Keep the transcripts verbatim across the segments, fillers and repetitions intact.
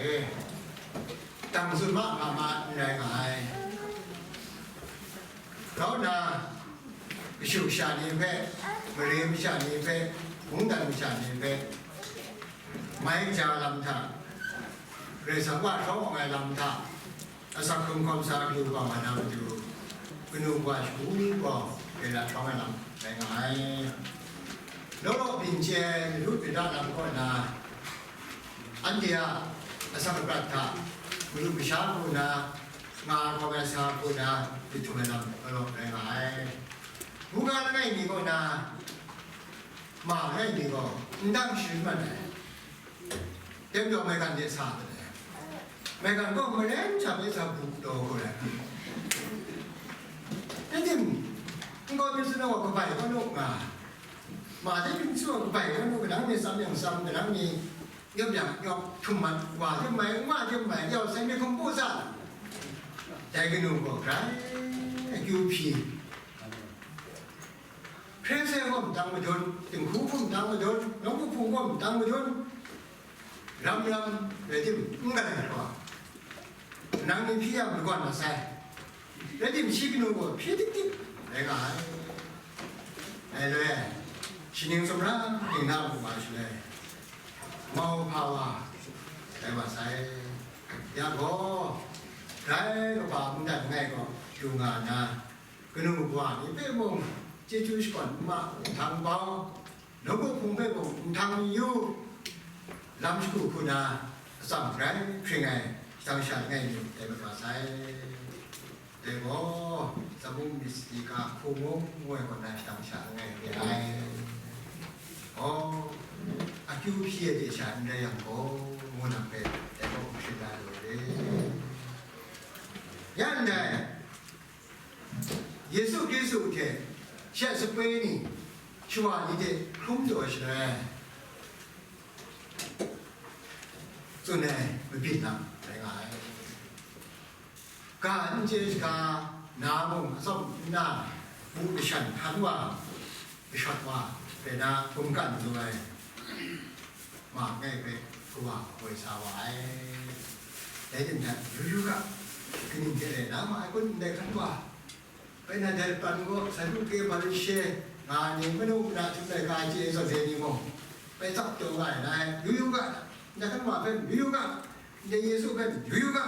e, dang tsun ma nga ma n rai nga ai. Grau nna, kashu kasha ni hpe, mare masha ni hpe, mungdan masha ni hpe, mai kaja lam hta, Karai Kasang wa hkrawng awng ai lam hta, asak hkrung hkawm sa akyu kau ai na matu, kanu wa shagu gaw, grai la hkrawng ai lam rai nga ai. Law law byin chye ai, madu mada lam kaw na, anhte a asak aprat hta, madu masha hku na, nga hkawm ai sa hku na, myit htum ai lam law law rai nga ai. Buga langai mi kaw na, ma langai mi gaw, n dang sharin mat ai. Dai majaw maigan de sa ai. Maigan gaw maren hta hpe sa bu taw gaw ai. Rai tim, n-gaw myit tsun ai gaw kabai kau nu nga, ma de myit tsun ai gaw kabai kau nu, kanang mi tsam yang tsam, kanang mi nyawp yang nyawp, htum mat, wa de mai, n wa de mai, yau sai mi hkum pu sa. Dai kanu gaw grai akyu hpyi. Hpre sai gaw mtang madun, dinghku hpung mtang madun, nawku hpung gaw mtang madun, ram ram rai tim, n galai hkra, nang ni hpyi yang lagawn masai, rai tim, shi kanu gaw hpyi dik dik rai nga ai. Dai loi, shi ning sumra ning na mu wa shaloi, mau hpa wa rai wa sai. Ya gaw, dai kaba mungdan langai gaw du nga na, kanu kawa ni hpe mung chyeju shakawn n ma, nhtang bau, nawku hpung hpe mung nhtang yu, lam shagu hku na, atsam grai hpring ai shadang sha langai mi dai mat wa sai. Dai gaw, Zabung Mistika hku mung ngu ai kaw na shadang sha langai re ai. Gaw, akyu hpyi ai de sha n rai yang gaw, ngu na hpe dai gaw hkrit na lu re. Ya ndai, Yesu Hkristu hte shi a sape ni, shawa ni hte hkrum taw shaloi, tsun ai mabyin lam rai nga ai. Ga n chye shaga na mung atsawm n na, bu dashan hkan wa, kashawt wa, rai na, hkungkan lu ai. Ma langai hpe kawa kawoi sa wa ai. Dai tim hta, yu yu ga, kaning hte rai na ma ai kun, ndai hkan wa, bai na dai lapan gaw, Saduke, Hparishe nga ai ni, manu mada htum laika chye zawn re ni mung, bai tsap taw nga ai, yu yu ga, ndai hkan wa hpe yu yu ga, ndai Yesu hpe yu yu ga,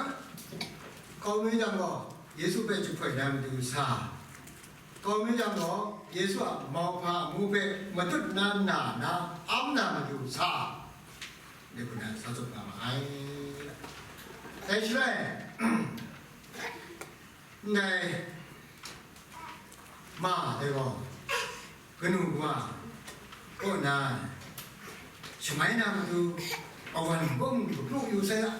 kau mi jang gaw, Yesu hpe jahpoi na matu sa, kau mi jang gaw, Yesu a mauhpa amu hpe matut na nna na am na matu sa, ndai hku na sa tsup nga ma ai. Dai shaloi, ndai ma dai gaw, kanu kawa kaw na, shamai na matu, awan gaw kapru yu sai na,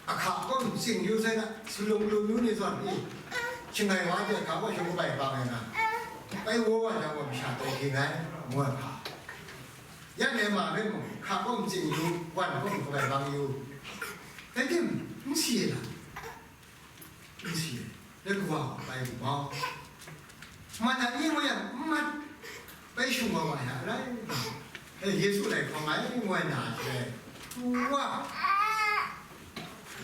ahka gaw tsing yu sai na, salung lu yu ni zawn i, shangai wa de hka gaw shawng kabai bang ai na, bai waw wa jang gaw masha tai hking ai, ngu ai hpa. Ya ndai ma hpe mung, hka gaw tsing yu, wan gaw kabai bang yu. Rai tim, n si ai lam. N si ai, dai kawa gaw bai lu mau. Mat a ni ngu yang, n mat, bai shung wa wa ya, rai. E, Yesu lai hkawm ai, ngu ai na, shi rai. Wa!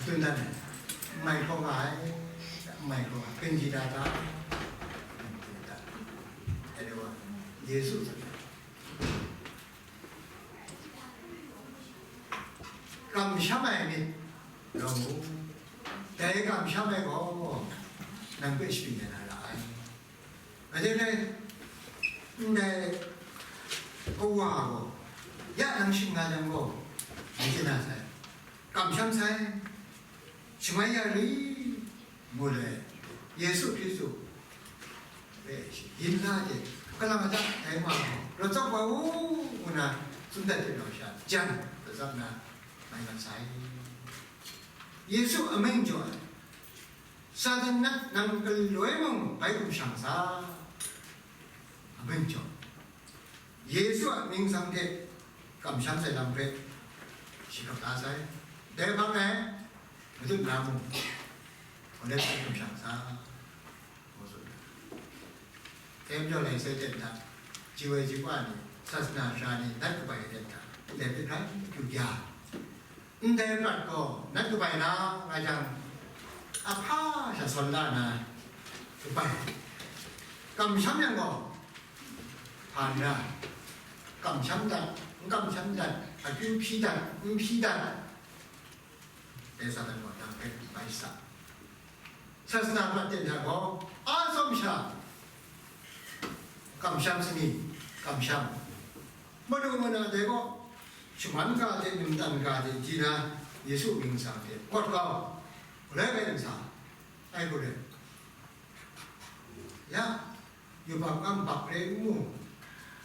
Tsun dan ai, n mai hkawm ai, n mai hkawm ai, hpring ji da ta, hpring ji da ta. Dai wa, Yesu tsun ai. Kamsham ai myit rawng u. Dai kamsham ai gaw, nang hpe shapring ai na ra ai. Majaw dai, ndai kawa gaw, ya nang shing nga jang gaw, nang chye na sai, kamsham sai, shamai ya ri, ngu ai, Yesu Hkristu hpe shi yin la de, kalang aja dai ma gaw, rawt tsap wa u, ngu na tsun dat de rau sha, jan rawt tsap na mai mat sai. Yesu amying jaw ai, Satan nat nang galoi mung bai kamsham sa, amying jaw. Yesu a mying tsang hte kamsham sai lam hpe shi hkap la sai. Dai hpang e, matut na mung, Onesimus kamsham sa, ngu tsun ai. Dai majaw lai sai ten hta, ji wai ji wa ni, sasana sara ni, nat kabai ai ten hta, ndai hpe hkrai kyu ya. Ndai prat gaw nat kabai na nga jang, ahpa sha sawn la na kabai. Kamsham yang gaw, hpa n ra, kamsham dat, n kamsham dat, akyu hpyi dat, n hpyi dat, dai Satan gaw nang hpe bai sa. Sasana prat ten hta gaw, a tsawm sha, kamsham sani, kamsham. Madu mana dai gaw, shaman ga de, ningtan ga de, di na, Yesu mying sa de, kawt kau, gulai bai n sa, ai gulai. Ya, yubak ngam bak re n mu,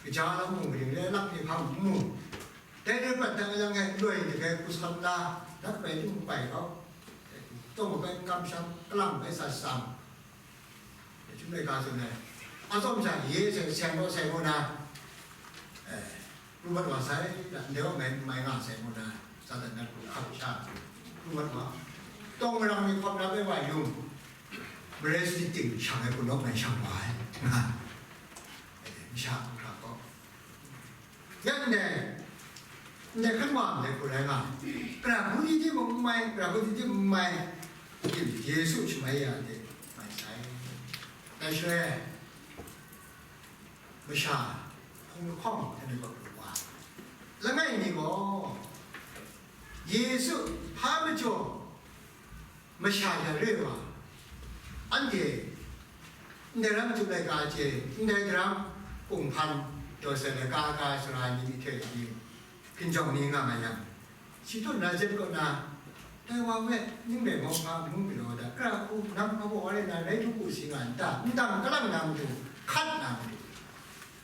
kaja lam mung ring le lak ni hpang n mu. Dai re pat dang yang e, loi ni bai kusan la, dat bai dung bai kau. Tawng bai kamsham, kalang bai sa sam. Dai chyum dai ga tsun ai. A tsawm sha ye seng seng gaw seng gaw na, eh, pru mat wa sai, da, ndai wa mai, mai nga sai gaw na, Satan na hkap sha, pru mat wa. Tawng marang ni hkawm na bai wa yung, marai sadi ting shang ai kun nawk ngai shang wa ai, nga. Eh, masha hkra gaw. Ya ndai, ndai hkan wa ndai hku rai nga, pra hku ni timung n mai, pra hku ni timung n mai, Yesu shamai ya de, mai sai. Dai shaloi, masha hpung lahkawng hte ni gaw pru wa. Langai mi gaw, Yesu hpa majaw, masha hta re wa, anhte ndai ram chyum laika chye, ndai daram kunghpan daw sai laika ka sara ni myihtoi ni, hkinjawng ni nga nga yang, shi tawn na jet kaw na, dai wa we, ning rai mauhpa mung galaw da, kra hku, nang hpa baw wa rai na, rai htu hku si nga n ta, n dang kalang na matu, hkat na matu,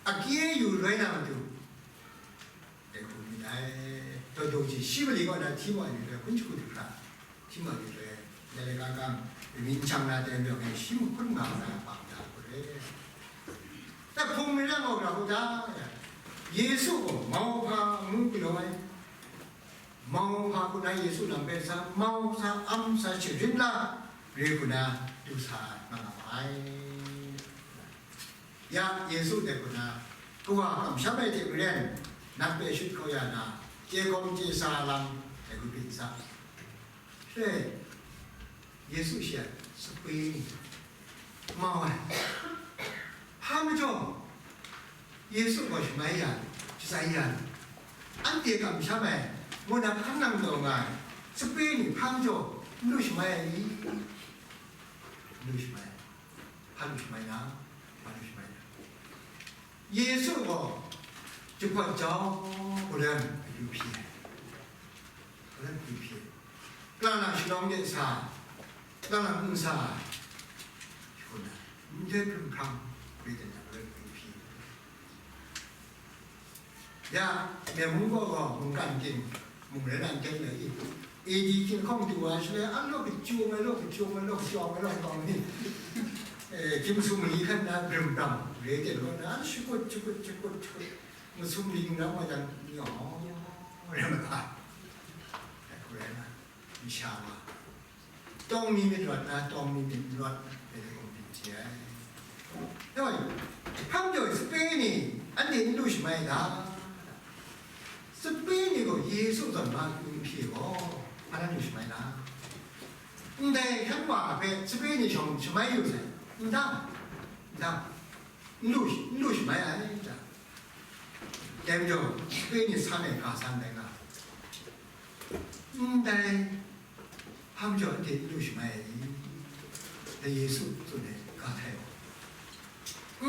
akye yu loi na matu, dai hku myit ai. Taw daw ji shi mali kaw na hti ma ai myit rai, hkun shagu du hkra, hti ma ai myit rai, dai lai ka gang, myit n shang na dai rawng e, shi mahkun nga na, bang na hku re. Dai hpung myit rai mau ra hku da, Yesu gaw mauhpa ngu galaw ai. Mauhpa hku na Yesu lam hpe sa, mau sa, am sa, sharin la, re hku na du sa nga nga ma ai. Ya, Yesu dai hku na, kawa kamsham ai hte maren, nat hpe shut kau ya na, chye gawm chye sa lam dai hku byin sa. She, Yesu she a sape ni, mau ai, hpa majaw, Yesu gaw shamai ya, shatsai ya, anhte kamsham ai, ngu na hkan nang taw nga ai, sape ni hpa majaw, n lu shamai ai ni? N lu shamai ai. Hpa lu shamai na, hpa lu shamai na. Yesu gaw jahpawt jau, galam akyu hpyi ai. Galam akyu hpyi ai. Lang lang shalawng de sa, lang lang n sa, hku na, ndai hpring hkrang, galam akyu hpyi ai. Ya, myen mung gaw gaw, mungkan ting, mung rai nan teng le i, A D hkying hkawng du wa shaloi, a law kachung ai, law kachung ai, law kachung ai, law kachung ai, eh, hkying sum ni hkan na, grim bram, re ten gaw na, shakut, shakut, shakut, shakut, masum ling na wa jang, yaw, rai ma ai. Ai hku rai na, masha wa. Tawng mi myit rawt na, tawng mi myit n rawt, dai hte gaw myit chye ai. Dawai, hpa majaw sape ni, anhte n lu shamai da? Sape ni gaw Yesu zawn ma akyu n hpyi gaw, hpa na lu shamai da? Ndai hkan wa hpe sape ni shawng shamai yu sai, n dang, n dang, n lu, n lu shamai ai da. Dai majaw, sape ni san ai ga san rai nga, ndai hpa majaw anhte n lu shamai ai i? Dai Yesu tsun ai ga htai gaw,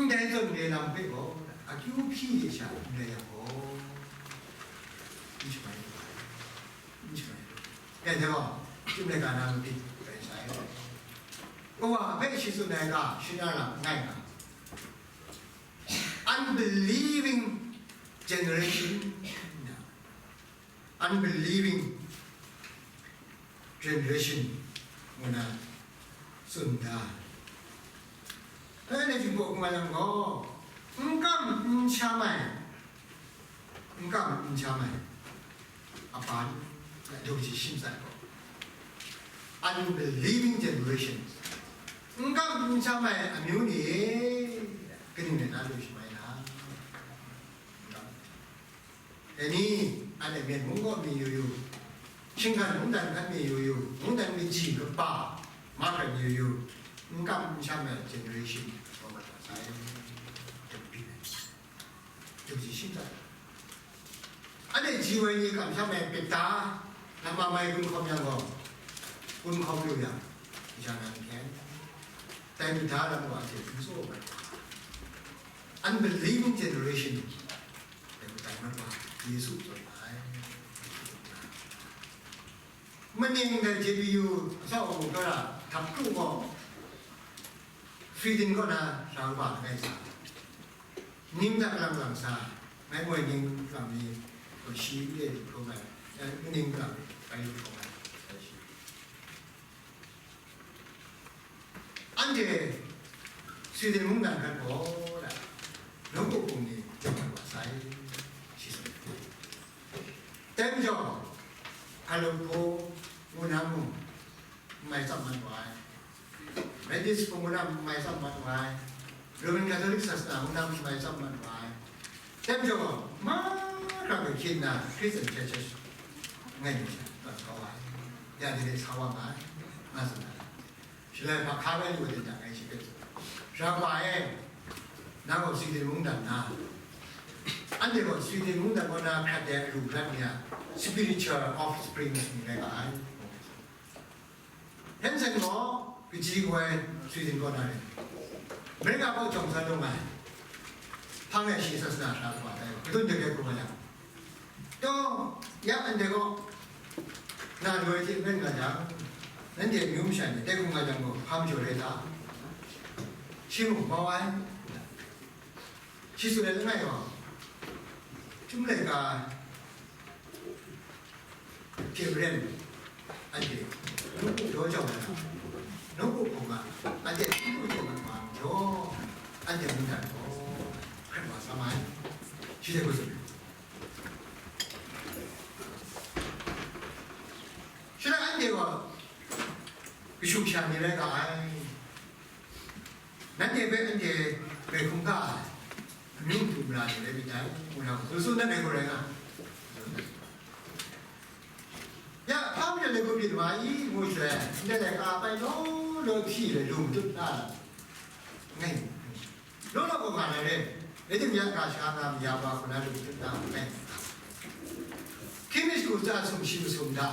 ndai zawn re lam hpe gaw, akyu hpyi de sha n rai yang gaw, n shamai lu ai, n shamai lu ai. Dai hte gaw, chyum laika na mabyin rai sai. Kawa hpe shi tsun ai ga, shana lam n rai nga, unbelieving generation, unbelieving generation, ngu na tsun da. Dai ni htinggaw hkungga yang gaw, n kam n sham ai, n kam n sham ai, apan, daw ji shim tsat gaw, unbelieving generation, n kam n sham ai amyu ni, kaning rai na lu shamai na? N kam. Dai ni, anhte myen mung gaw mi yu yu, Shinggan mungdan hkan mi yu yu, mungdan mi ji kaba, mahkran yu yu, n kam n sham ai generation, anhte ji shing dat. Anhte ji woi ni kamsham ai pita, nama mai gun hkawm yang gaw, gun hkawm lu yang, ja nan hkyen. Dai pita lam wa hte n tsaw ai. Unbelieving generation, dai pita lam wa, Yesu tsaw ai. Maning dai J B U asaw a mung kara htak kru gaw, Sweden kaw na sha kaba langai sa, ning hta kalang lang sa, ngai moi ning kalang mi, shi n de lu hkrum ai, eh, ning kalang bai lu hkrum ai, sai shi. Anhte Sweden mungdan hkan gaw, da, nawku hpung ni jaw ai wa sai, shi sai. Tem jaw, Aleppo, ngu na mung, n mai tsap mat wa ai. Methodist hpung ngu na mung n mai tsap mat wa ai. Roman Catholic sasana ngu na mung n mai tsap mat wa ai. Tem jaw, mahkra hpe hkyin na Christian churches ngai mi sha, tawn kau ai. Ya de de sa wa nga ai, nga tsun ai. Shaloi hpa hka bai lu ai dan ngai shi hpe tsun. Sha wa e, nang gaw Sweden mungdan na, anhte gaw Sweden mungdan kaw na hkrat ai alu hkrat ni a spiritual offspring ni rai nga ai. Hensen gaw kaji kaw ai Sweden kaw na rai. Merika kaw jawng sa lung ai. Hpang e shi sasana sha kaba tai, kadun de rai hkrum ai yang. Taw, ya anhte gaw, na loi hte n ren nga jang, nanhte amyu masha ni dai hkrum nga jang gaw, hpa majaw rai ta? Shi mung mau ai. Shi tsun ai langai gaw, Chyum laika hte maren, anhte nawku daw jau ai, nawku hkawng a, anhte nawku hte mat wa majaw, anhte mungdan gaw hkrat wa sa ma ai. Shi dai hku tsun ai. Shada anhte gaw kashu kasha ni rai ga ai. Nanhte hpe anhte grai hkungga ai, amyu matu mara ni rai myit dai, ngu na, su su na dai gaw rai nga. Ya, hpa majaw dai gaw myit wa i, ngu shaloi, ndai laika bai law law hpyi ai lu matut na, ngai. Law law gaw nga na re, rai timung, ga sha nga maya wa hku na lu hkrit na ngai. Hkying mi shagu tsa sumshi masum hta,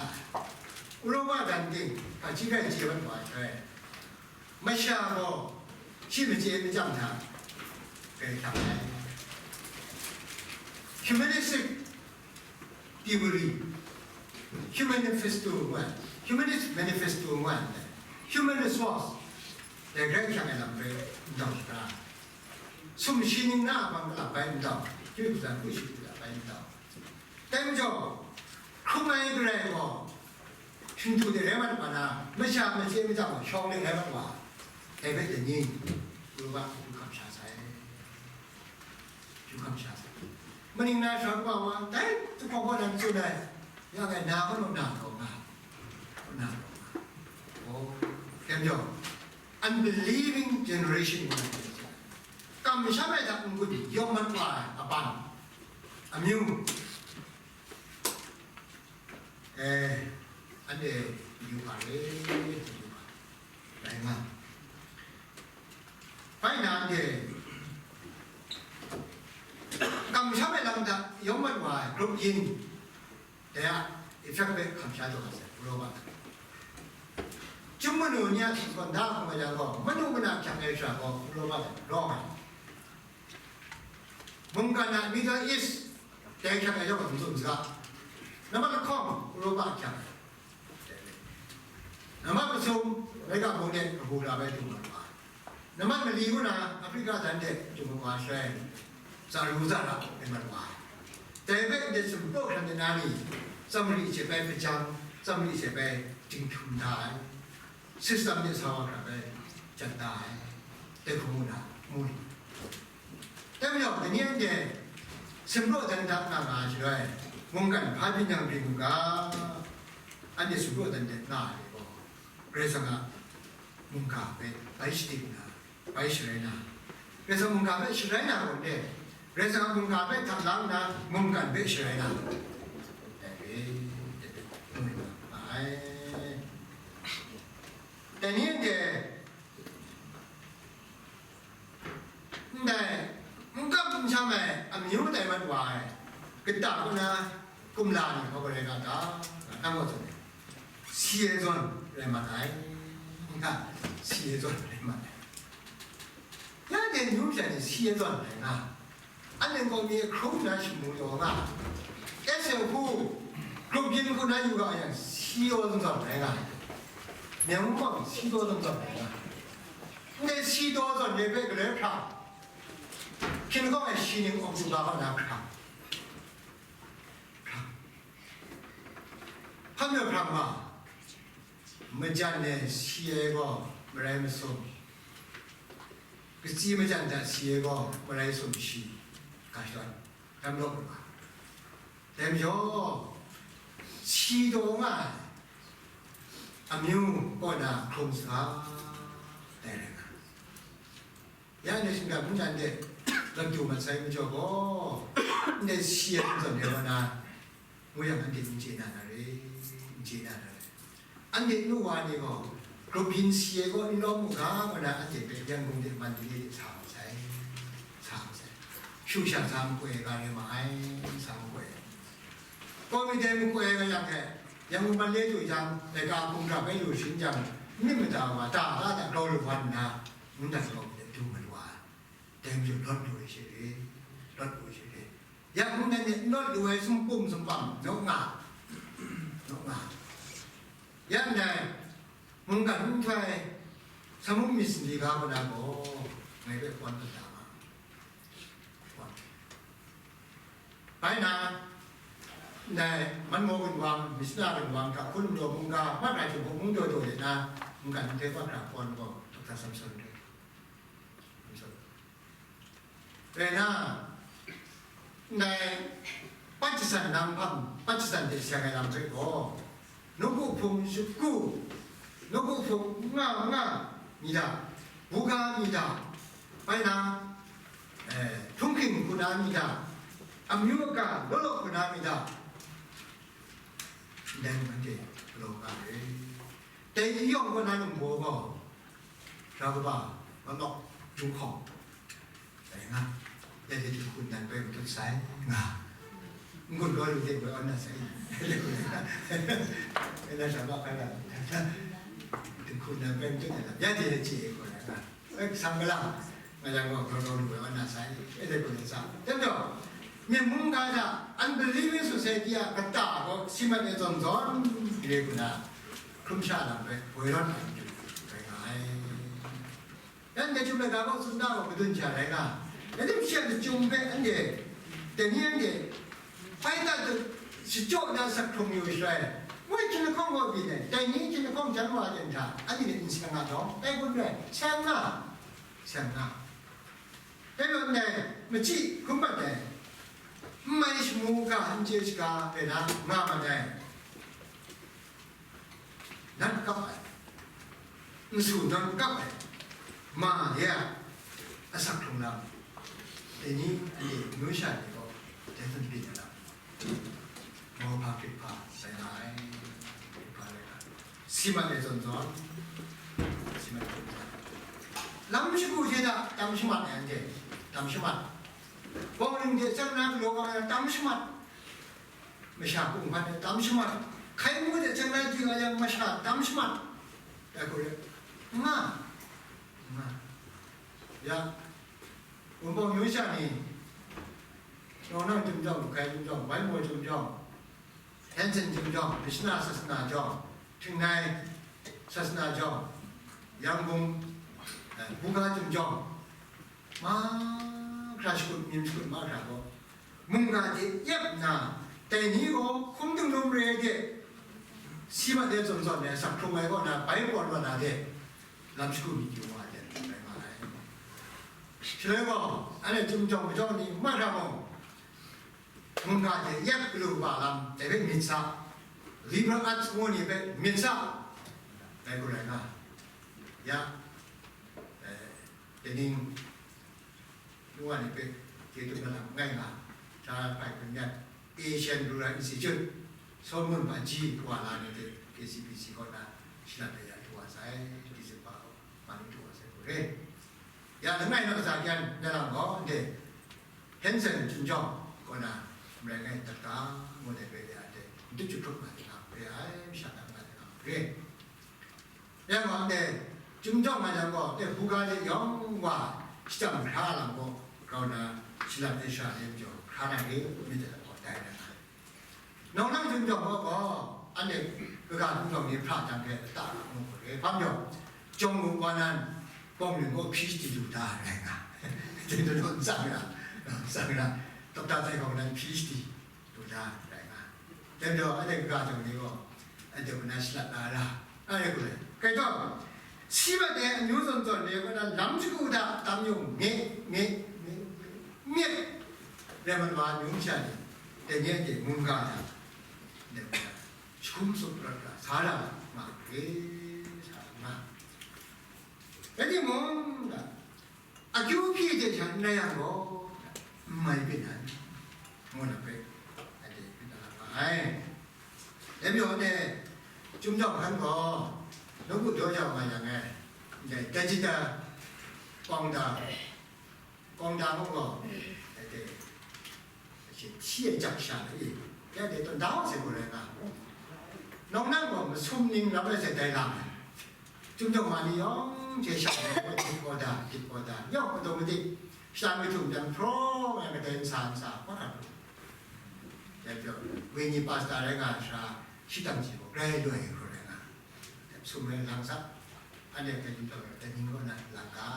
Uropa dan ting, hpaji hkrai chye mat wa ai, masha gaw shi machye machyang hta grai hkyak ai. Humanistic theory, human manifesto ngu ai, humanist manifesto ngu ai, human resource, dai grai hkyang ai lam hpe ndau shara, sumshi ning na a bang kalak bai ndau, hpyi hpyi hku shi hku bai ndau. Dai majaw, hkrum ai Karai gaw, htingtu de rai mat wa na, masha machye machyang gaw shawng de rai mat wa, dai hpe dai ni, Uropa hku kamsham sai. Hku kamsham sai. Maning na sha kaba wa, dai, tuhkawng kaw nan tsun ai, ya ngai na manu na taw nga, na taw nga. Oh, kyan jaw, unbelieving generation wa na, kamsham ai hta n-gun yawng mat wa ai aban, amyu, eh, anhte yu hpa re, yu hpa. Rai nga. Bai na anhte kamsham ai lam hta yawng mat wa ai group yin, dai a effect hpe kamsham taw ai, Uropa hta. Chyum manu ni a sutsawn da hkrum ai lam gaw, manu mana hkyang ai sha gaw Uropa hta rawng ai. Mungkan a Middle East, dai hkyang ai yawng a n tsun saga. Nambat lahkawng, Uropa hkyang. Nambat masum, Amerika mung de kabu gara bai du mat wa ai. Nambat mali kaw na Afrika dan de du mat wa ai shaloi, za ru za ra rai mat wa ai. Dai hpe ndai sumpraw hkran de na ni, Tsamri hte bai hpajang, Tsamri hte bai dinghtum da ai. System de sa wa hkra bai jan da ai, dai hku mu na, mu ni? Dai majaw, dai ni anhte sumpraw dan da nga nga ai shaloi, mungkan hpa byin yang byin u ga, anhte sumpraw dan de nga ai gaw, Karai Kasang a mungga hpe bai shadik nna, bai sharai na, Karai Kasang mungga hpe sharai na gaw le, Karai Kasang a mungga hpe htak la nna, mungkan hpe sharai na, dai re, dai re, mu ni? Dai ni anhte ndai n kap n sham ai amyu tai mat wa ai kata kaw na kumla ni hkawhkam rai nga ta? Nang gaw tsun ai, si ai zawn rai mat ai, nga, si ai zawn rai mat ai. Ya de myu sha ni si ai zawn rai nga. Anhte gaw mi hkrum na shamu yaw nga, S F U, grup yin hku na yu ga yang, si daw zawn zawn rai nga, myang mung gaw si daw zawn zawn rai nga, ndai si daw zawn re hpe galoi hprang, hkin hkawng ai shi ning Oktuba kaw na hprang, hprang, hpa majaw hprang ma, majan e si ai gaw marai masum, katsi majan hta si ai gaw marai sumshi, ga shawt, dam lawk lu ga. Dai majaw, si daw nga ai amyu kaw na hkrung saga, dai rai nga. Ya ndai shinggan mungdan de lawt du mat sai majaw gaw, ndai si ai hkrung zawn de kaw na, ngu yang anhte n chye na na re, n chye na na re. Anhte nu wa ni gaw, grup yin si ai gaw n lawm u ga, ngu na anhte hpe Yangon de Mandalay de sa mat sai, sa mat sai. Shu sha sa makoi ai ga re ma ai, sa makoi ai. Kaw mi dai makoi ai ga yang hte, Yangon Mandalay du jang, laika hkum hkra bai lu sharin jang, n myit mada wa, ta ga hta grau lu wan nna, mungdan gaw hpe du mat wa ai. Dai majaw lawt lu ai she re, lawt lu ai she re. Ya mungdan ni n lawt lu ai sumpum sumpam naw nga, naw nga. Ya ndai, mungkan nhtoi, sa mung myit sumri ga kaw na gaw, ngai hpe kawn kata nga, kawn. Bai na, ndai, man maw gunwang, mishna gunwang, hkra hkun daw mungga, mat rai hte mung daw daw de na, mungkan nhtoi hkra kawn gaw, Dokta Samson rai. Rai na, ndai pat jasan nang hpang, pat jasan hte seng ai lam hpe gaw, nawku hpung shagu, nawku hpung nga nga mi da, buga mi da, bai na, eh, htunghking hku na mi da, amyu aga law law hku na mi da, ndai mung anhte galaw nga ai. Dai ni yawng kaw na ningbaw gaw, Ra kaba, manawk, ju hkawng, dai nga, dai hte dinghku nan bai matut sai, nga, n-gun gaw lu de, bai awn na sai, dai na sha ba hkai la, dinghku nan bai matut ai lam, ya de chye ai gaw rai nga, bai kasam galang, nga yang gaw, grau grau lu bai awn na sai, e dai gaw na sa, dai majaw, myen mungga hta, unbelieving society a kata gaw, si mat ai zawn zawn, re hku na, hkrum sha lam hpe boi rawt ai matu rai nga ai. Anhte chyum laika kaw tsun da gaw madun sha rai nga, dai ni shi a lachyum hpe anhte, dai ni anhte, bai dat shachyaw na sak hkrung yu shaloi, moi hkying lahkawng kaw byin ai, dai ni hkying lahkawng jan wa ten hta, anhte n seng nga jawng, dai kun rai, seng nga, seng nga. Dai majaw ndai, machyi hkrum mat ai, n mai shamu ga n chye shaga hpe na nga mat ai. Nat kap ai, nsu nat kap ai, ma de a asak hkrung lam, dai ni anhte myu sha ni gaw dai hpang byin ai lam, mauhpa hkrit hpa rai nga ai, hkrit hpa rai nga ai. Si mat ai zawn zawn, si mat ai zawn zawn. Lam shagu hte hta tam shamat ai anhte, tam shamat. Bawng ling hte chyang na galaw wa ai tam shamat. Masha kunghpan e tam shamat, hkai mu de chyang na jing a yang masha tam shamat, dai hku re, nga, nga, ya, Wunpawng myu sha ni, Rawnang chyum jawng, Hkai chyum jawng, Waimaw chyum jawng, Hanson chyum jawng, Krishna sasana jawng, Htingnai sasana jawng, Yangon, eh, Buga chyum jawng, mahkra shakut, myim shakut mahkra gaw, mungga hte yep nna, dai ni gaw hkum dingrum re ai hte, si mat ai zawn zawn ai asak hkrung ai kaw na bai kaw na hte, lam shagu myit yu wa ai hte rai nga ai. Shaloi gaw, anhte chyum jawng majawng ni mahkra mung, mungga hte yep galu kaba lam dai hpe myit sa, liberal arts ngu ni hpe myit sa, dai hku rai nga. Ya, eh, dai ning, nu wa ni hpe chye tut na lam langai nga, sha hpai hkun yan, Asian Rural Institute, Solomon Baji kawa la ni hte, K C B C kaw na shalat ai ya du wa sai, December kaw, ma ni du wa sai, kore. Ya, langai na kasa kyan, na lam gaw, nde, Hanson Chunjawng kaw na, marai ngai dat ga, ngu ai hpe ya de, ntu chyut hkrup nga ai nga, re ai, masha na nga ai nga, re. Ya gaw, nde, Chunjawng nga yang gaw, nde, buga de yawng wa, shajang hkra lam gaw, grau na, shalat ai sha de majaw, hkra na re, myit de gaw, dai na nga. Nawng nang Chunjawng gaw gaw, anhte kaga hkungdawn ni hpra jang hte lata na mu hkut re, hpa majaw, Jawng Wu Wa Nan, Bawng Ling gaw P H D lu da rai nga, dai daw daw n tsang ra, n tsang ra, Dokta Sai Hkawng Nan P H D lu da rai nga, dai majaw, anhte kaga jawng ni gaw, anhte kaw na shalat la ra, anhte hkru ai. Kai taw, si mat ai amyu zawn zawn ni kaw na lam shagu hta dam yung, nge, nge, nge, nge, nge, Rai mat wa, amyu masha ni, dai ni anhte mungga hta, dai hku na, jahkum tsup prat ra, sa ra nga hkrit, sa ra nga. Rai timung, akyu hpyi hte sha n rai yang gaw, n mai byin ai, ngu na hpe, anhte myit na la nga ai. Dai majaw, anhte Chyum Daw Hkan gaw, nawku daw jau nga yang e, ndai Dajita Kawng Da, Kawng Da mung gaw, dai hte, hti ai jak sha ai, ya de tawn da wa sai gaw rai nga, nawng nang gaw masum ning ram ai sai dai lam ai. Chyum daw ma ni yawng hte sha ai, jip kaw da, jip kaw da, yawng automatic, sha mi htum jan hprawng ai kadai nsa nsa, hpa hkrat lu. Dai pyaw, wenyi pastor rai nga ai sara, shadang ji gaw grai loi ai hkrum rai nga, sum rai lang sa, anhte hpe Chyum Daw Hkan ning kaw na lang ga.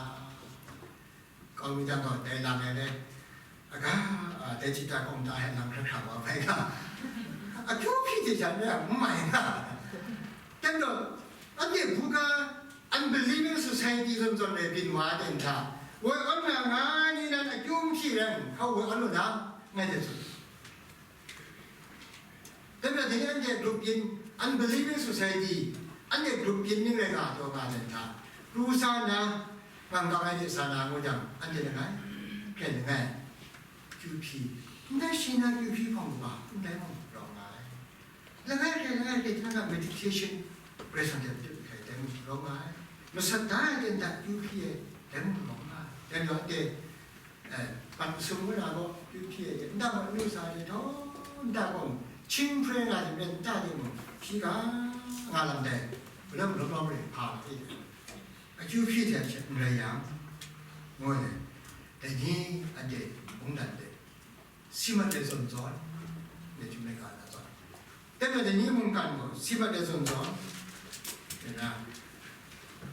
Kau mi jang gaw, dai lang ai le, aga, a, dai Dajita Kawng Da e lang hkra hkra wa bai ga, akyu hpyi hte sha n rai yang n mai nga. Dai majaw, anhte buga unbelieving society zawn zawn e byin wa ai ten hta, woi awn nga nga ni nan akyu n hpyi rai, hkau woi awn lu na, ngai hte tsun. Dai majaw, dai ni anhte group yin, unbelieving society, anhte group yin ning rai nga taw nga ai hta, pru sa nna, ngang kang ai de sa na ngu jang, anhte langai hkrai langai akyu hpyi, ndai shi na akyu hpyi hpawng kaba, ndai mung rawng nga ai. Langai hkrai langai hkrai hta na meditation, Karai Kasang hte matu hkrai dai mung rawng nga ai. Masat da ai ten hta akyu hpyi ai, dai mung rawng nga ai. Dai majaw, anhte Eh, pan masum ngu na gaw, akyu hpyi ai hte, nta gaw, anu sa ai hte, nta gaw, hkying hpre nga ai hte maren, nta timung, hpyi ga nga lam dai, malawm lawm lawm re hpa ma e. Akyu hpyi hte hte n rai yang, ngu ai. Dai ni anhte mungdan de, si mat ai zawn zawn, dai hte maren ga na zawn. Dai majaw, dai ni mungkan gaw, si mat ai zawn zawn, dai na,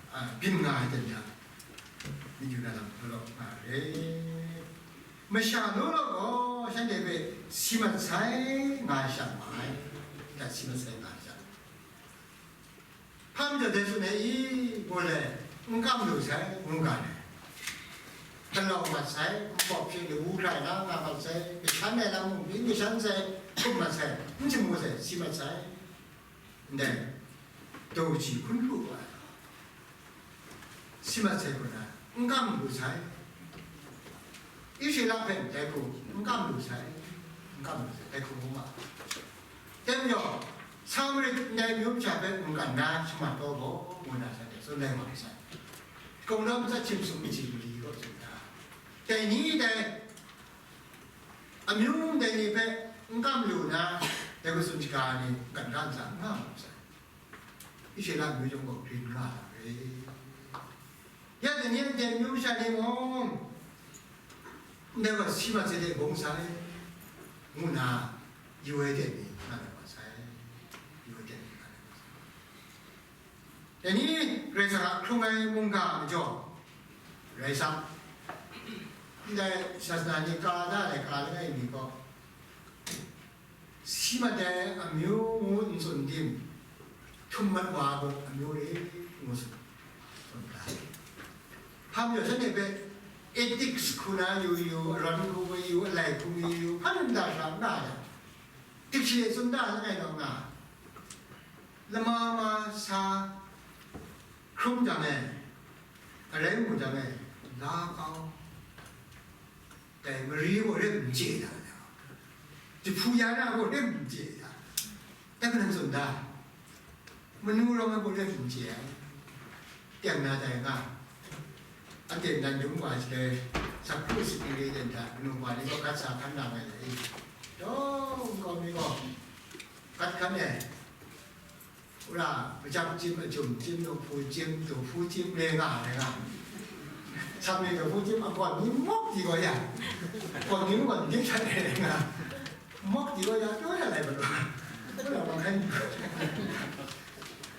a, byin nga ai ten hta, myit yu na lam galaw nga ai. Masha law law gaw, shanhte hpe si mat sai, nga ai sha nga ai, dai si mat sai, nga ai sha. Hpa majaw dai tsun ai i, gaw le, n kam lu sai, ngu ga ai. Galaw mat sai, npawk hpyi lawu hkrai la nga mat sai, kashan ai lam mung byin kashan sai, hkum mat sai, n shamu sai, si mat sai. Ndai, daw kaji hkun hkru wa ai, si mat sai gaw na, n kam lu sai. Israela hpe ndai hku n kam lu sai, n kam lu sai, dai hku ngu ma ai. Dai majaw, Samari ndai amyu masha hpe mungkan na shamat taw gaw, ngu na shanhte tsun ai wa sai. Kungdawn matsat hkying sum machyi mali kaw tsun da, dai ni dai amyu ndai ni hpe n kam lu na, dai hku tsun shaga ai ni mungkan ga ntsa n nga mu sai. Israela amyu chyawm gaw grin nga ai. Ya, dai ni a dai amyu masha ni mung, ndai gaw si mat sai de bung sai, ngu na, yu ai de ni nga na wa sai, yu ai de ni nga na wa sai. Dai ni Karai Kasang a hkrung ai mungga majaw, rai sa, ndai sasana ni ka da ai, ka langai mi gaw, si mat ai amyu ngu n tsun tim, htum mat wa gaw amyu re ngu tsun, tsun da. Hpa majaw shanhte hpe ethics hku na yu yu, arawn hku yu, alai hku mi yu, hpa n da sha n da ai. Dikshi e tsun da langai naw nga, lama ma sa hkrum jang e, arai mu jang e, la kau, dai mari gaw rim n chye da, jahpu ya na gaw rim n chye da, dai hpe nan tsun da. Manu rawng ai bawlen n chye ai. Teng na dai nga. Anhte nan dum wa shaloi, sakru sitning re den hta, manu wa ni gaw gat sa hkan na nga ai. Dawng kau mi gaw, gat hkan e, wora, macam chyim, achyum chyim, dawhpu chyim, dawhpu chyim, re nga, re nga. Sa mi dawhpu chyim, a gawn ni mawk di gaw ya. Gawn ni gawn dik hta re nga. Mawk di gaw ya, kyaw ya lai ba lu. Wora, ma hkan.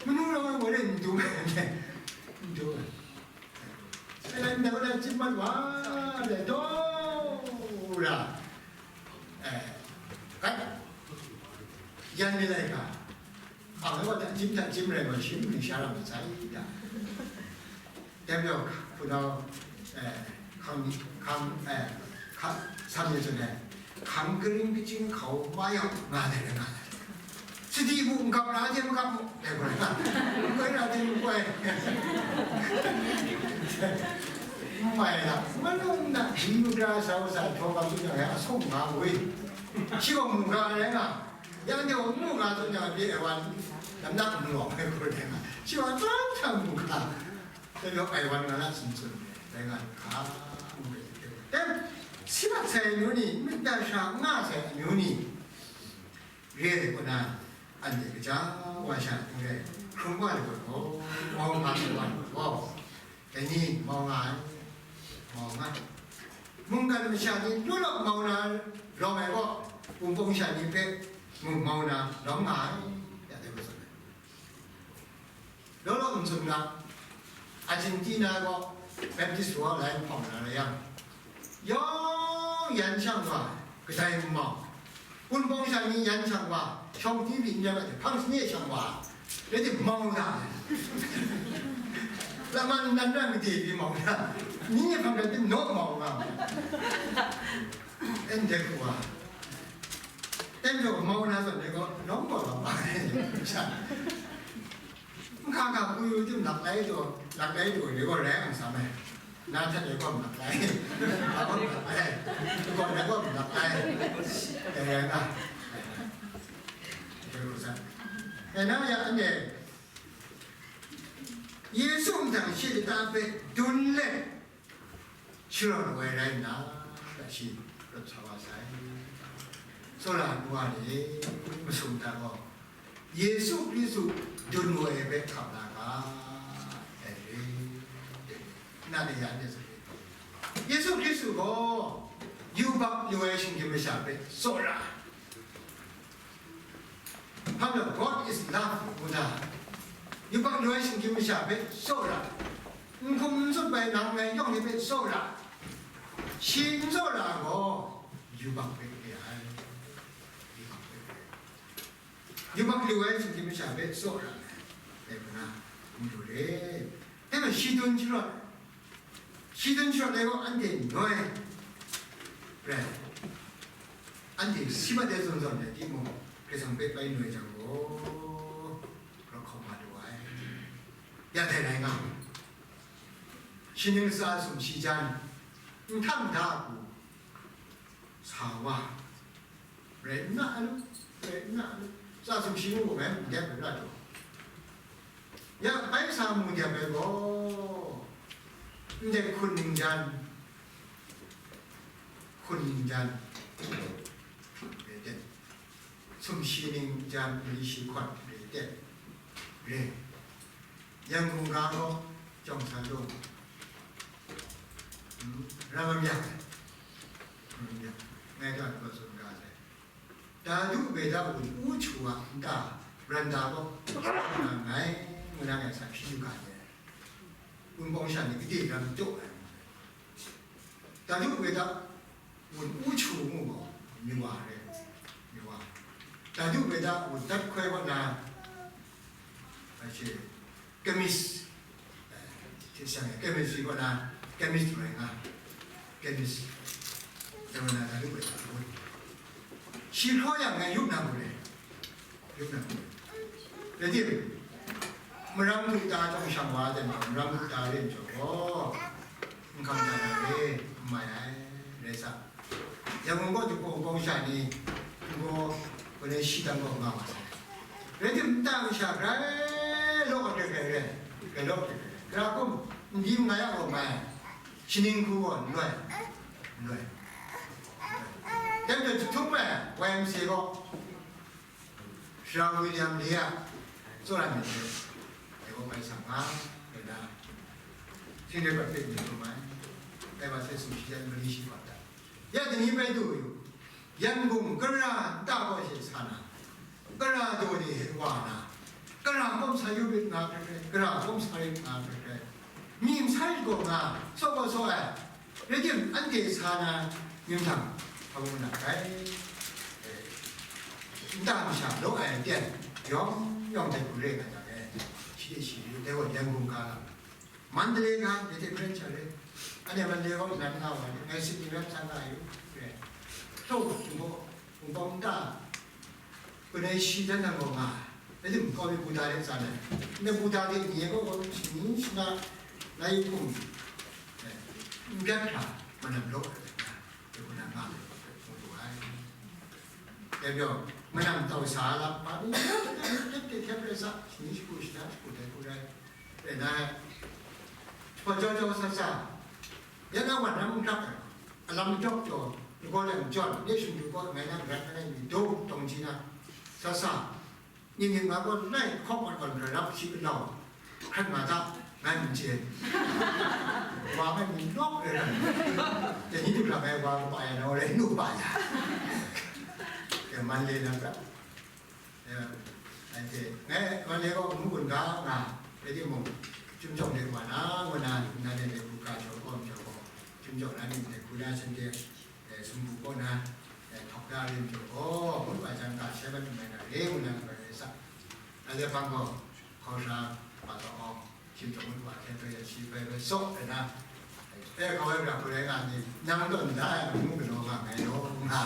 Manu rawng ai bawlen n dum ai, n dum ai. Sai lai ndai gaw lai chyim mat wa, le daw ra, eh, gat yan mi lai ga, ang gaw da chyim da chyim rai gaw, shim ni sha ra ma sai da. Dai majaw, hpunau, eh, hkang, hkang, eh, hka-, san ni tsun ai, hkang karing kachyin hkau ma yang nga dai rai, nga dai rai. Sadi mung n gap na, de magap mu, dai gaw rai. N goi na, de n goi. N mai na, malum na, ji yu da sa u sa, htaw gam tsun yang, a sung nga ngwi. Shi gaw mu ga rai nga. Yang de mu ga tsun yang, pyi ai wan, lam nak mu lawng ai gaw rai nga. Shi gaw tsan tsan mu ga. Dai gaw ai wan nga na tsun tsun, dai nga hka mu rai. Tem, si mat sai amyu ni, myit na sha n nga sai amyu ni, re ai kaw na, anhte kaja wa sha n rai, hkrum wa ai gaw, mau nga ai wa gaw, dai ni mau nga ai, mau nga ai. Mungkan masha ni lu law mau na rawng ai gaw, wunpawng sha ni hpe mung mau na rawng nga ai, ya dai gaw tsun ai. Law law n tsun ga, Argentina gaw Baptist wa lai hpawng na rai yang, yawng yan shang wa, kadai n mau. Wunpawng sha ni yan shang wa, shawng ti byin ya ma hte, hpang shani e shang wa, rai tim mau na. Laman nan ran made pyi mau na. Ni hpang rai tim naw mau nga. Anhte hku wa. Anhte mau na zawn ni gaw, nawng gaw lawm ai. Sha. N hka hka hku yu tim lak lai taw, lak lai taw, ni gaw rai ang sam ai. Na hta de gaw n lak lai. Hpa gaw n lak lai. Gaw na gaw n lak lai. Dai rai nga. Dai ru sa. Dai na ya, anhte Yesu ndang shi lata hpe dun let sharawt ai rai nna, shi rawt sa wa sai. Tsawra ai wa ni, masum hta gaw, Yesu Hkristu dun ai hpe hkap na ga, dai re, na de ya de sa. Yesu Hkristu gaw yubak lu ai shinggyim masha hpe tsawra ai. Hpa majaw, God is love, ngu na, yubak lu ai shinggyim masha hpe tsawra ai. N hkum n tsup ai nang ngai yawng ni hpe tsawra ai. Shi n tsawra ai gaw, yubak hpe re ai. Yubak hpe re ai. Yubak lu ai shinggyim masha hpe tsawra ai. Dai hpang na, n lu re. Dai hpe shi dun sharawt, shi dun sharawt ai gaw anhte noi rai. Anhte si mat ai zawn zawn rai timung, Karai Kasang hpe bai noi jang gaw, rawt hkawm wa lu ai. Ya dai rai nga, shi ning tsa sumshi jan, nhtang da hku sa wa, rai n na lu, rai n na lu, tsa sumshi ngu gaw, ndai hpe la taw. Ya bai sa mu dep ai gaw, ndai hkun ningjan, hkun ningjan, re ten, sumshi ningjan, mali shi hkawt re ten, re. Yang hkungga gaw, jawng sa lung, mm, ram ram yang, ram ram yang, ngai gaw tsun ga sai. Dadu Veda wun u htu a nta, randa gaw, nga ngai, ngu na ngai sa hpyi yu ga ai. Wunpawng sha ni gade ram jaw ai. Dadu Veda wun u htu ngu gaw, miwa re, miwa. Dadu Veda wun dat hkoi kaw na, a hte, chemist, eh, hte shang e, chemistry kaw na, chemist rai nga, chemist, rai nga na, dadu bai hkoi. Shi hkraw yang ngai yup na mu re, yup na mu re. Rai tim, maram du ta jawng shang wa ai maram du ta rin jaw gaw, n hkam da na re, n mai ai, rai sa. Yangon gaw Jinghpaw Wunpawng sha ni, n gaw, gaw le shi dang gaw nga wa sai. Rai tim, nta masha grai Law hkrai hkrai re, hkrai law hkrai hkrai re. Gara hkum, n di n nga ya gaw mai, shaning hku gaw n loi, n loi. Dai majaw jahtum ai Y M C A gaw, Sara William Lee a tsawra myit hte, dai gaw mai sa nga, dai na, htingrep ai hpe myit hkrum ai, dai wa hte sumshi yan mali shi wa dat. Ya dai ni bai du yu, Yangon gara nta gaw she sa na, gara daw ni hte wa na, gara kawm sa yu rit nga hkrai hkrai, gara kawm sa rit nga hkrai hkrai, mying sai gaw nga, saw gaw saw ai, rai tim, anhte sa na mying htam hpa mu na rai. Nta masha law ai aten yawng yawng dai hku re nga jang e, shi de shi, dai gaw Yangon ga lam. Mandalay ga, dai hte hpren sha re. Anhte Mandalay gaw nan nga wa ni, ngai Sydney ram san nga yu, re. Htaw, Hpung Hpung nta, Kunai shi jan na gaw nga, rai tim, kau mi Buddha de tsan ai. Ndai Buddha de ni e gaw, gaw shani shana, lai hkum, eh, n gat hkra, manam law ai, dai hku na nga, ngu du ai. Dai majaw, manam tau sa lam, pa ni, tep tep tep tep rai sa, shani shagu shana shagu dai hku rai. Rai na, hpaw jau jau sa sa, ya na wan na mung hkrak ai, alam jawk jaw, lagaw lang jawn, nye shingdu gaw ngai na rat ngai mi dum tawng ji na, sa sa, ning ning nga gaw nai hkawk wan wan rai rap shi lau, hkrat nga ta, ngai n chye. Wa ngai mi nawk rai rai. Dai ni du hkra ngai wa kaba ya na, wa rai nu ba ya. Ya man le na ga. Ya, anhte, ngai, ngai le gaw ngu gun ga nga, rai timung, chyum jawng de wa na, wa na, nna de de hku ga jaw gaw, jaw gaw, chyum jawng na myit de hku na shanhte, eh, sumpu kaw na, eh, hkawk da rim jaw gaw, ngut wa jang ga shai mat n mai na re, ngu na, ngu na, sa. Ngai le hpang gaw, hkau sha, pa taw awng, Shim taw ngut wa hte hpe shi hpe hpe saw ai na, e, kawai pra hku rai nga ni, nang taw nda ai amu galaw nga ngai law, nga,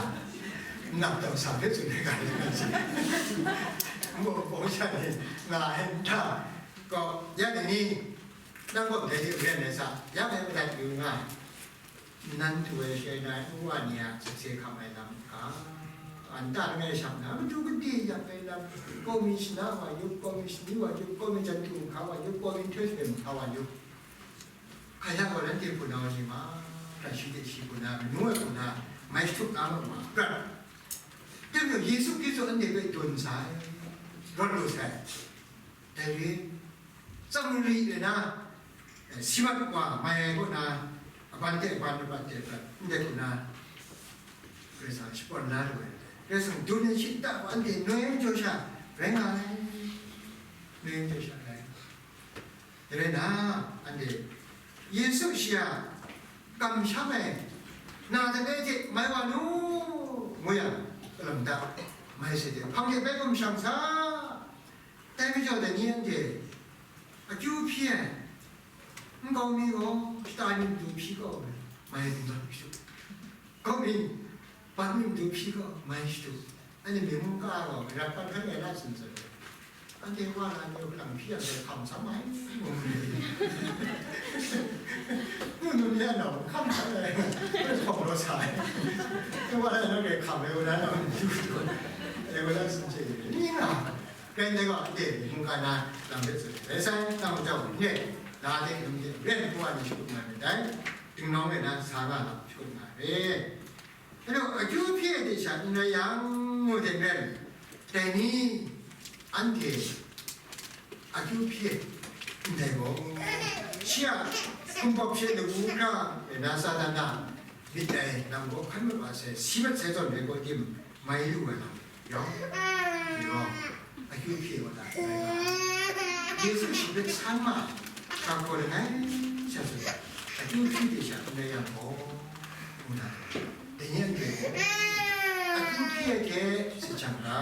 nang taw sa hpe tsun ai ga rai nga shi, ngu bawng sha ni, nga ai nta, kaw, ya ni ni, nang gaw ndai hte maren ai sa, ya hpe madat yu nga, Nnan du ai shai na ai nwa ni a sakse hkam ai lam hka, nta langai shang na matu gade yak ai lam, kawmi shana wa yup, kawmi shani wa yup, kawmi jan du hkra wa yup, kawmi nhtoi hpe hkra wa yup. Hkra yang gaw, nanhte hpunau ni mahkra shi de shi hku na, manu ai hku na, mai shatup na ma ma prat. Dai majaw Yesu Hkristu anhte hpe dun sai, rawt lu sai. Dai re, tsang ri re na, eh, si mat wa mai ai kaw na, aban de aban, aban de aban, ndai kaw na, Karai Kasang shapawt la lu ai. Karai Kasang dun ai shingkang wa anhte noi ai jaw sha rai nga ai. Noi ai jaw sha rai. Dai rai na, anhte Yesu shi a kamsham ai, na hta e hte mai wa nu, ngu yang, alam da, mai sai de, hpang de bai kamsham sa. Dai majaw dai ni anhte akyu hpyi ai, nkau mi gaw shata ni matu hpyi kau ai, mai n tawn shadu, nkau mi bat ni matu hpyi kau, mai shadu, anhte myi mungga gaw rat pat hkan rai na tsun tsun ai, anhte wa na ni hpalang hpyi yang gaw hkam sam ai, ngu mu ni, nu nu ni anhte hkam sam ai, hkawm law sa ai, wa na ni hkam ai, wa na ni matu hpyi kau ai, wa na tsun hte ni nga. Rai nme gaw, de, mungga na lam hpe tsun ai. Rai sai, nang majaw, nye, la de, num de, ren hku wa ni shakut nga myit dai, tingnawng rai na, sa nga lam shakut nga re. Rai nme gaw, akyu hpyi ai hte sha n rai yang, ngu de ren, dai ni, anhte, akyu hpyi ai, ndai gaw, shi a hkumbawp she lawu hkra, rai na, Satan a myit dai lam gaw hkan mat wa sai, si mat sai zawn rai gaw tim, mai lu ai lam yawng, yawng, akyu hpyi wa na, Yesu shi hpe san ma, ga hkaw langai sha tsun, akyu hpyi de sha n rai yang gaw, ngu na, dai ni anhte gaw, akyu hpyi ai hte sachang ga,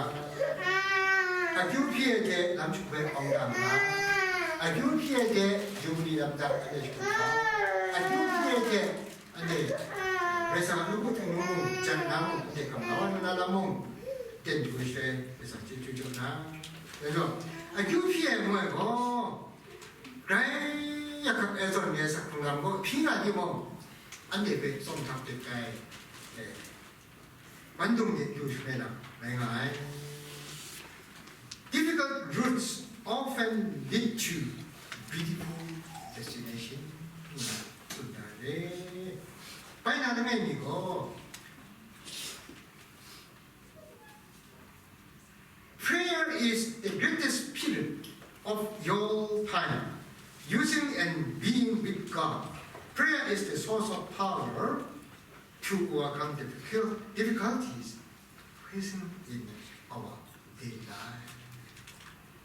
akyu hpyi ai hte lam shagoi awng dang ga, akyu hpyi ai hte Jubili lam hta anhte shagoi ga, akyu hpyi ai hte Anhte, Karai Kasang a lungku htingnu mung, jan na mung, anhte hkam la wa lu na lam mung, ten du ai shaloi, Karai Kasang chyeju jaw na. Dai gaw, akyu hpyi ai ngu ai gaw, grai yak hkak e zawn mi ai asak hkrung lam gaw hpyi nga timung, anhte hpe tsawm htak dep ai, eh, Pandum de lu shangai lam rai nga ai. Difficult roots often lead to beautiful destination. Bai na langai mi gaw, prayer is the greatest spirit of your time, using and being with God. Prayer is the source of power to overcome difficult, difficulties facing in our daily life.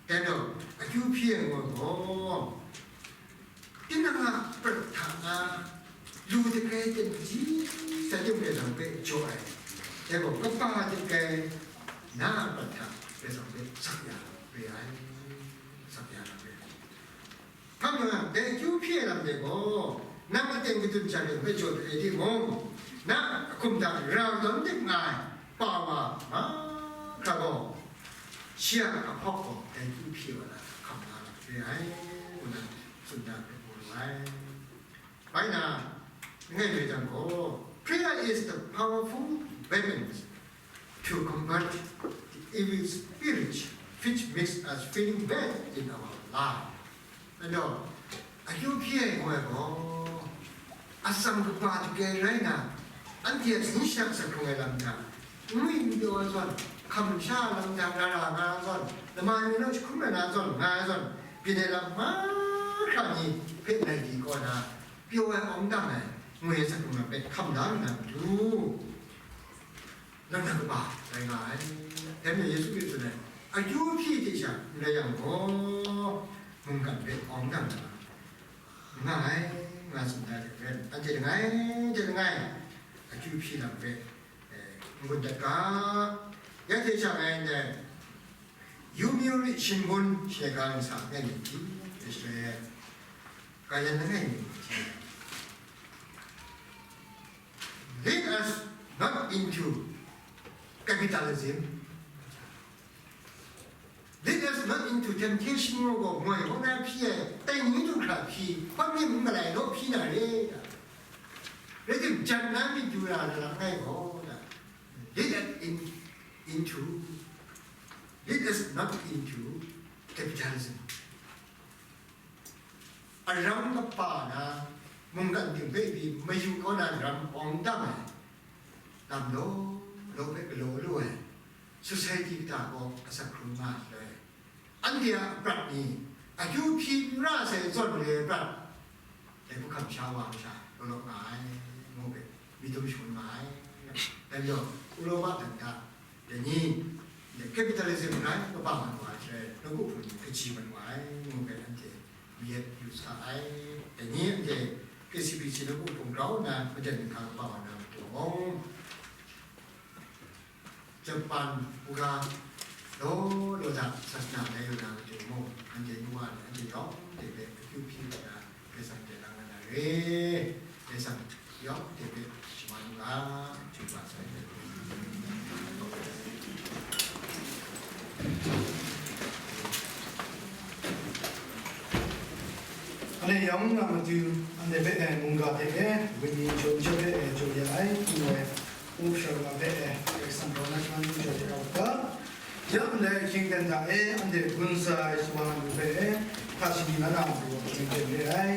Dai gaw, akyu hpyi ai gaw, tinang a prat hta na lu dakai ten ji sa ting rai lam hpe jaw ai. Dai gaw, kaba dakai na a prat hta rai lam hpe sak ya re ai, sak ya re ai. Hpa mung, dai akyu hpyi ai lam de gaw, nang aten kadun jan ai hpe jaw ai timung, na a hkum hta rau tawn dik nga ai pa wa mahkra gaw, shi a ahkawk gaw dai akyu hpyi wa na hkam na re ai, ngu na tsun da ai hpe mu lu ai. Bai na, langai mi jang gaw, prayer is the powerful weapon to combat the evil spirit which makes us feeling bad in our life. Majaw, akyu hpyi ai ngu ai gaw, atsam kaba dakai rai na, anhte a shayi shara sa hkrung ai lam hta, n ngwi n pyaw ai zawn, hkam sha ai lam hta, ra ra nga ai zawn, lamai mi naw jahkrum ai na zawn, nga ai zawn, byin ai lam mahkra ni hpe lai di kaw na, pyaw ai awng dang ai, ngwi ai sa hkrung lam hpe hkam da lu na matu, nang na kaba rai nga ai. Dai majaw Yesu Hkristu gaw, akyu hpyi hte sha n rai yang gaw, mungkan hpe awng dang na nga ai, nga tsun da ai hte maren, anhte langai hte langai akyu hpyi lam hpe, eh, n-gun dat ga. Ya hte sha ngai ndai, Yomiuri Shimbun shaga ntsa ngai myit hti, Israel, Kayan langai mi hti. Lead us not into capitalism. Lead us not into temptation, ngu gaw, moi kaw na hpyi ai, tai ni du hkra hpyi, hpawt myit n galai law hpyi na re, da. Rai tim, jan na myit du na ra langai gaw, da. Lead us in, into, lead us not into capitalism. Aram kaba na, mungkan ting hpe pyi mayu kaw na ram awng dang ai, lam law law hpe galaw lu ai, society kata gaw asak hkrung nga ai shaloi, anhte a aprat ni, akyu hpyi n ra sai zawn re ai prat, dai hkam sha wa masha law law nga ai, ngu hpe myit dum shangun nga ai. Dai majaw, u law ma dan hta, dai ni, dai capitalism rai kaba mat wa ai shaloi, nawku hpung ni kaji mat wa ai, ngu hpe anhte mayat yu sa ai. Dai ni anhte K C B C nawku hpung grau nna madan dinghka kaba wa na matu mung, Japan hkungga law law hta sasana lai lu na matu mung, anhte nu wa ni anhte yawng hte hpe akyu hpyi lu na, Karai Kasang hte lang nga na re. Karai Kasang yawng hte hpe shaman u ga, chyu wa sai. Anhte yawng nga matu, anhte hpe e mungga hte e, wenyi jaw nshawp hpe e jaw ya ai, ngu ai, Up Sharma hpe e, Alexandra na shaman jaw ya u ga. Ya ndai ahkying ten hta e, anhte gun sa ai shawa madu hpe e, hta shani na na matu hkying ten re ai.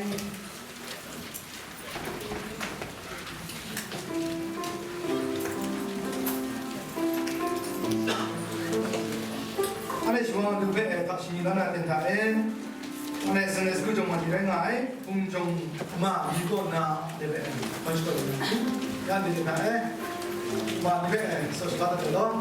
Anhte shawa madu hpe e, hta shani na na ten hta e, anhte Sunday School jawng ma ni rai nga ai, hpung jawng ma ni kaw nna, anhte hpe e, hpan shakawn ai, ya ni ten hta e, ma ni hpe e, saw shaga dat ai law.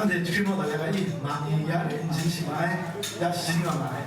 Anhte jahkring wa ga yang a, i, ma ni ya rai n jin shi ma ai, ya shayin nga ma ai.